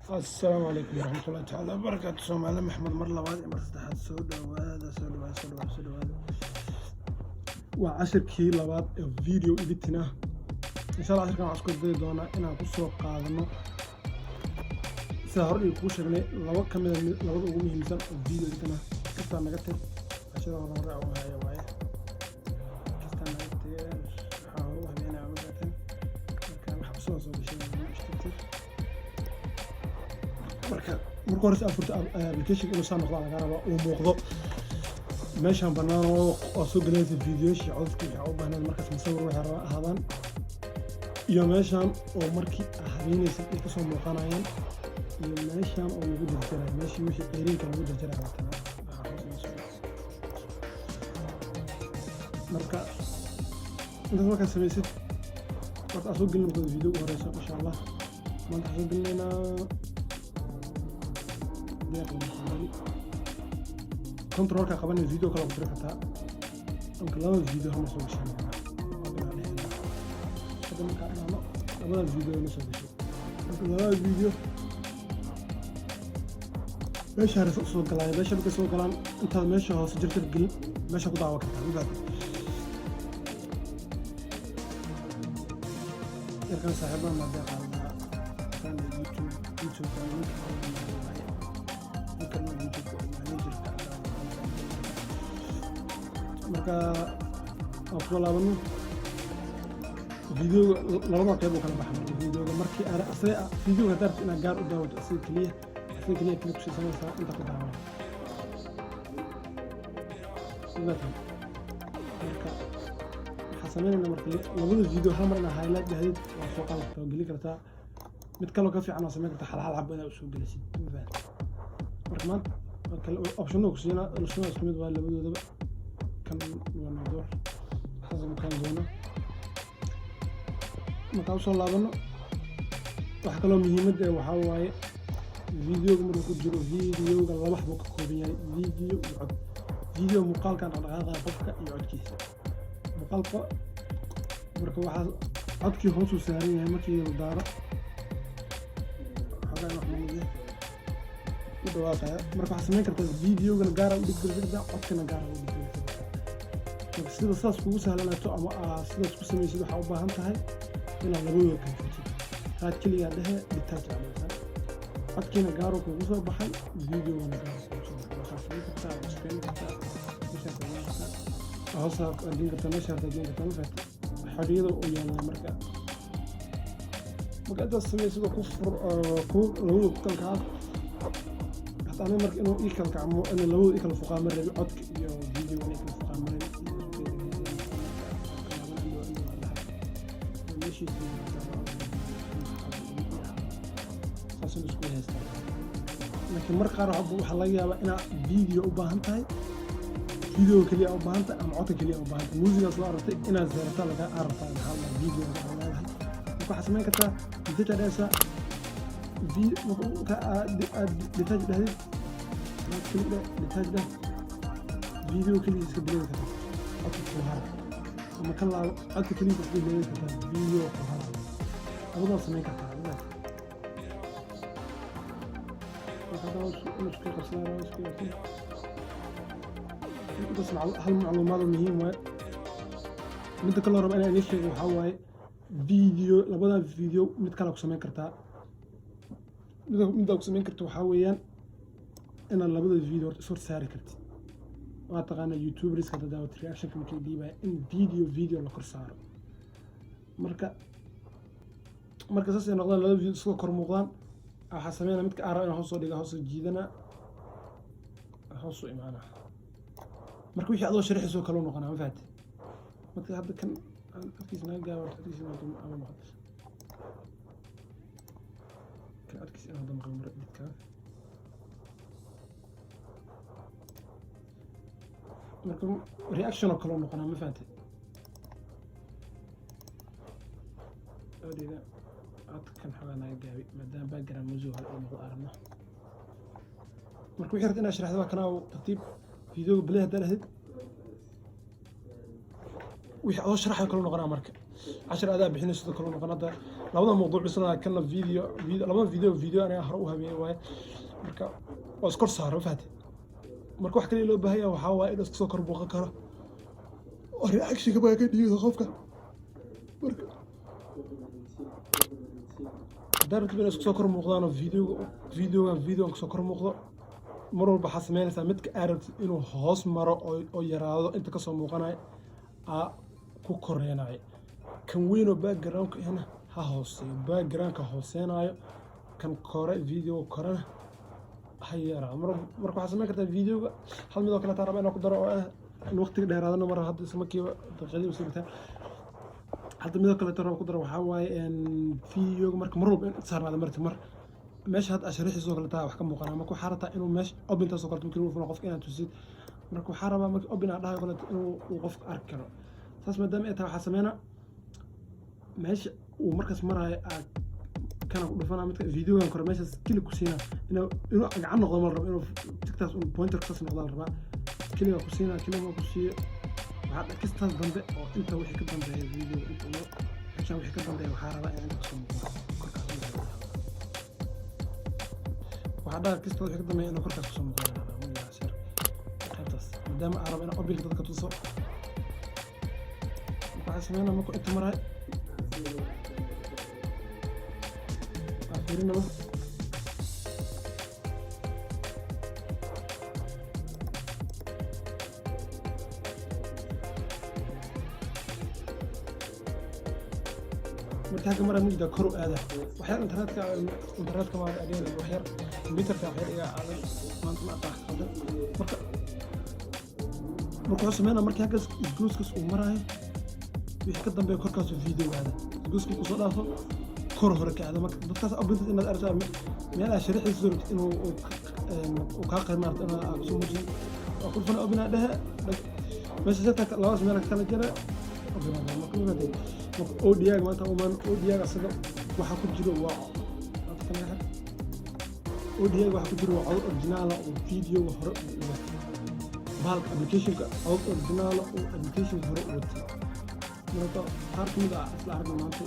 Asalaamu calaykum waraxmatullahi tacaala wabarakaatu. Soomaali Maxmed, mar labaad iyo mar saddexaad, soo dhawaada, soo dhawaada, soo dhawaada, soo dhawaada. Waa cashirkii labaad ee video editing ah. Insha Allah cashirkan waxaan isku dayi doonaa inaan kusoo qaadano, sida hore iyo kuu sheegnay, laba ka mid a labada ugu muhiimsan oo video editing ah. Kastaa naga tir cashada hore hore u haya waaye. Kastaa naga tir, waxaa hore u habeynaya ma garatan. Marka wax cusub oo soo gashay tir. Marka hore si aad furto application, inuu saa noqdo laga rabaa, uu muuqdo meeshaan bannaan oo soo gelinaysa videoyaashii, codadka, waxaa u baahnayd markaas, masawir waxay rabaa ahaadaan, iyo meeshaan oo markii aad habeynaysid ay kasoo muuqanayaan, iyo meeshaan oo lagu jarjarayo, meeshii wixii qeyrinka lagu jarjarayo. Waa tanaa, waxaa hoos inoo socda. Marka intaas markaad samaysid, horta aad soo gelin doonto video ugu horeyso. Insha Allah maanta waxaan soo gelinaynaa deeq. Controlka qabanaya video kale ku diri kartaa. Marka labada video hama soo gashan hadda. Markaa dhahno, labada video na soo gashay. Marka labada video meesha harisa usoo galaayo, meesha markay soo galaan, intaad meesha hoose jarjar gelin, meesha ku daawan kartaa. Ma fahamtay? Yarkan saaxiibada maa deeqa kan YouTube ninka waaye, ninkan waa YouTube managerka. Marka aan kusoo laabano videoga, labada qeyb uu kala baxa. Marka videoga markii aad asaga videoga haddaad rabtid inaad gaar u daawato, asaga keliya click ku siisanaysaa, inta ku daawan. Marka waxaa sameynayna, marka labada video hal mar inaad highlight dhahdid, waa soo qaadi kartaa, waa geli kartaa. Mid kaloo ka fiican waa samayn kartaa, hal hal xabo inaad usoo gelisid. Ma fahamtay? Marka maanta kale optionada ku siina optionada isku mid waa labadoodaba. Kan waa noodoor xasan kan doona. Markaan usoo laabano, waxa kaloo muhiimadda waxaa waaye, videoga markuu ku jiro, videoga laba xabo ka kooban yahay: video iyo cod. Video muuqaalkan dhaqdhaqaaqa qofka iyo codkiisa muuqaalka. Marka waxaa codkii hoosuu saaran yahay markii la daaro, xoogaa wax mamid u dhawaaqaya. Marka waxaa samayn kartaa, videogana gaara u dhigi kartaa, codkana gaara u dhigi kartaa. Marka sida saas kugu sahlanaato ama aa sidaas ku samaysid, waxaa u baahan tahay inaad labadooda kala furtid. Raad keligaa dhehe, detach cadaysan, codkiina gaaro kugu soo baxay, videogana gaaro kugu soo baxay. Waa kala furin kartaa, waa iskeeni kartaa, meeshaa taagan kartaa, hoosaa geen kartaa, meeshaa hartaa geen kartaa. Ma fahamtay? Xorriyada u yaallaa. Marka intaas samaysid oo ku fur ku labadooda ku kala kacaan. Hata aniga marka inuu ii kala kacmo, inuu labadooda ii kala fuqaa ma rabi. Codka iyo videoga inay kala fuqaa ma rabi. Meeshiisa saas isku haystaa. Laakiin mar qaar waxaa laga yaabaa inaad video u baahan tahay, video keliya u baahan tahay, ama codka keliya u baahan tahay, muusigaas loo aragtay inaad zeerata laga arabtaa. Maxaa la video laga leedahay? Marka waxaad samayn kartaa detach dhehaysaa. Marka aad detach dhahdid, keli dheh, detach dheh, video keligiis iska bileedi kartaa, codka ku hara, ama ka laabo, codka keligiis iska bileedi kartaa, video ku hara. Labadaas samayn kartaa. Marka haddana inuu isku qabsanaa, isku qabsan. Intaas hal macluumaad oo muhiim waaye. Midda kaloo raba inaan idiin sheego waxaa waaye, video labadan video mid kale ku samayn kartaa. Midda ku samayn karta waxaa weeyaan inaad labada video horta is hor saari kartid. Waa taqaanaa YouTuberska hadda daawat reactionka markii dhiibaya in video la kor saaro. Marka saas ay noqdaan, labada video iska kor muuqdaan, waxaa sameynaa midka aan rabo inaan hoos soo dhiga, hoos soo jiidana, hoos u imaana. Marka wixii adoo sharaxiisoo kale u noqonaa. Ma fahamtay? Marka hadda kan codkiisa naga gaabo, codkiisa ama maqal kan codkiisa inaan hadda maqlo mar midkaan. Marka reaction oo kale u noqonaa. Ma fahamtay? Audiga codkan xoogaa naga gaabi, maadaama background music hore uu noqdo aragno. Marka wixii rabta inaad sharaxdo waa kanaa. Tartiib videoga play haddaa dhahdid. Wixii adoo sharaxay kala noqonaa marka cashir adaa bixinayso sidoo kale noqon. Hadda labada mawduuc isla kana video labada video aniga hore u habeeyey waaye. Marka waa iskor saara, ma fahanti? Marka wax kaliya loo baahan yahay waxaa waaye inuu iska soo kor muuqan karo oo reactionka baa ka dhiibo qofka. Marka haddaa rabtid inay isku soo kor muuqdaan oo videogan kasoo kor muuqdo, mar walba waxaa sameynaysaa midka aad rabtid inuu hoos maro oo yaraado inta kasoo muuqanayo aa ku koreenayo. Kan weyn oo backgroundka ahna ha hooseeyo, backgroundka hooseynayo. Kan kore, video korena ha yaraado. Marka waxaa sameyn kartaa videoga hal mid oo kale taa raba inaan ku daro oo ah in waqtiga dheeraadana mar hadda isla markiiba daqiiqadii usii bataan. Hadda midoo kaleeto raba ku daro waxaa waaye videoga marka mar walba in saarnaada marti mar meesha hadda asharixiisoo kale taa wax ka muuqanaa. Marka waxaa rabtaa inuu meesha open-taasoo kaleto markii lagu furo qofka inaad tusid. Marka waxaa rabaa marka open aan dhahayo kaleeto inuu uu qofka arki karo. Saas maadaama ay tahay, waxaa sameynaa meesha uu markaas maraayo aad kana ku dhufanaa midka videogan kore, meeshaas click ku siinaa. Inuu gacan noqdo ma la rabo, inuu tigtaas un pointer saas noqdaa la rabaa. Click-ga ku siinaa, click-ga ku siiyo, waxaa kistaas dambe oo inta wixii ka dambeeya video inta ugu meeshaan wixii ka dambeeya waxaa rabaa in inta kasoo muuqdo korkaas u yaalo. Waxaa dhaha kista wixii ka dambeeya inuu korkaas kasoo muuqdo la rabaa magaca share qaybtaas, maadaama aan rabo inaan open-ka dadka tuso. Marka waxaa sameynaa markuu inta maraay aan fiirinaba. Marka halka maraa mujda kor u aada waxyar internetka maa adheen waxyar computerka waxyar iga aadan maanta, ma aqaan qaldan. Marka wuxuu sameynaa markii halkaas isgooskas uu maraayo, wixii ka dambeeya korkaasuu video aada. Isgooska markuu soo dhaafo kor hore ka aada. Marka dadkaas open-tas inaad aragto meel aad sharaxiisa rabtid inuu uu kaa qayb maarata inaad aad kusoo muujisid, waa ku dhufana open aa dhehe meesha sirta labadaas meel kala jara open aa dhehe. Marka ma fahanteen? Marka audio-ga maanta umaan audio-ga asaga waxa ku jiro waa hadda kan laga xir. Audio-ga waxa ku jiro waa codad original ah oo videoga hore uu watay bahalka applicationka, codad original ah oo applicationka hore u watay. Marka qaar kamid ah isla aragna maanta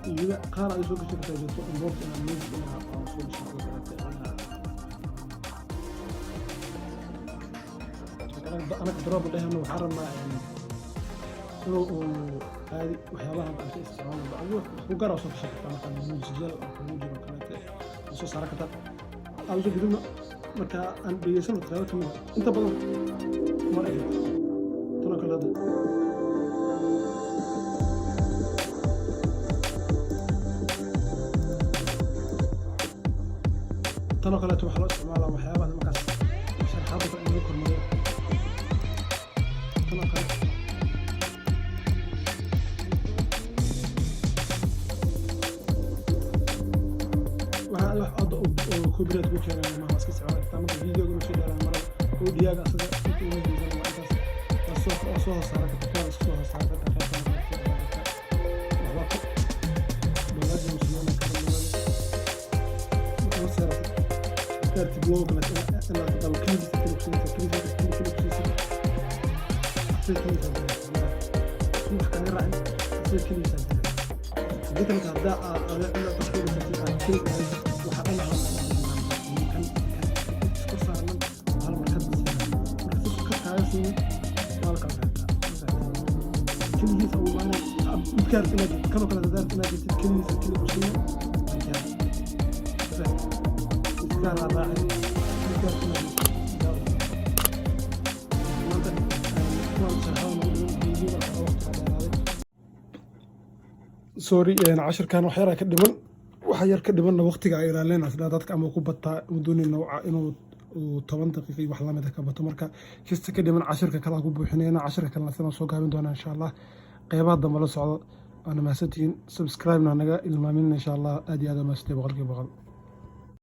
iyaga qaar ay soo gashi kartaa jirto import inaad music inaad soo gasho oo kaleeto anaga drop dhehno. Waxaan rabnaa inuu uu caadi waxyaabaha aan ka isticmaalno adigo ku gaar ah soo gashan kartaa. Marka muusigyada oo kugu jiro oo kaleeto waa soo saaran kartaa. Aan soo gudubno marka aan dhegeysano qaybo kamid ah. Inta badan kuma arki tan oo kale hadda. Tan oo kaleeto waxaa loo isticmaalaa waxyaabaha markaas sharaxaadda kale in lagu kormariyo tan oo kale. Waxaa wax hadda oo copyright ku keenayo maaha, waa iska isticmaali kartaa. Marka videoga inuu sii dheeraado marada audio-ga asaga inta ugu muhiimsan waa intaas. Waa soo hoos saaran kartaa kuwaan, iska soo hoos saaran kartaa qaybtan waa sii dheeraan kartaa. Waxbaa ku dowladda muslimiina kara dowladda marka hoos saaratid dartid loo kale inaad ka dabo keligiisa click kusiinaysa, keligiisa click kusiisa, asaga keligiisa diraysa wax kaaga raacin, asaga keligiisa diraysa. Haddii kaleta haddaa aad inaad wax ka dhisatid aad click ahayd, waxaa dhan hal kan kan isku saaran hal markad siina. Marka si ka kaaga siinin waa la kala xirtaa keligiisa uu maanay midkaa rabtid inaad jirtid kanoo kale haddaa rabtid inaad jirtid keligiisa click ku siina iskaa raaraacin midkaa rabtid inaad jirtid. Maanta kuwaan sharaxada nagu dhiman videoga waqtiga dheeraaday, sorry. Cashirkan wax yar ka dhiman, waxa yar ka dhimanna waqtiga ay ilaalinayna isdhaa dadka ama ku bataa ma doonayna inuu uu 10 daqiiqa iyo wax lamid ah ka bato. Marka kista ka dhiman cashirka kale aan ku buuxinayna, cashirka kalena sidaan soo gaabin doonaa insha Allah. Qeybaha dambe la socdo, waana mahadsantihiin. Subscribe-na naga ilmaamin insha Allah. Aad iyo aad waa mahadsantihiin 100%.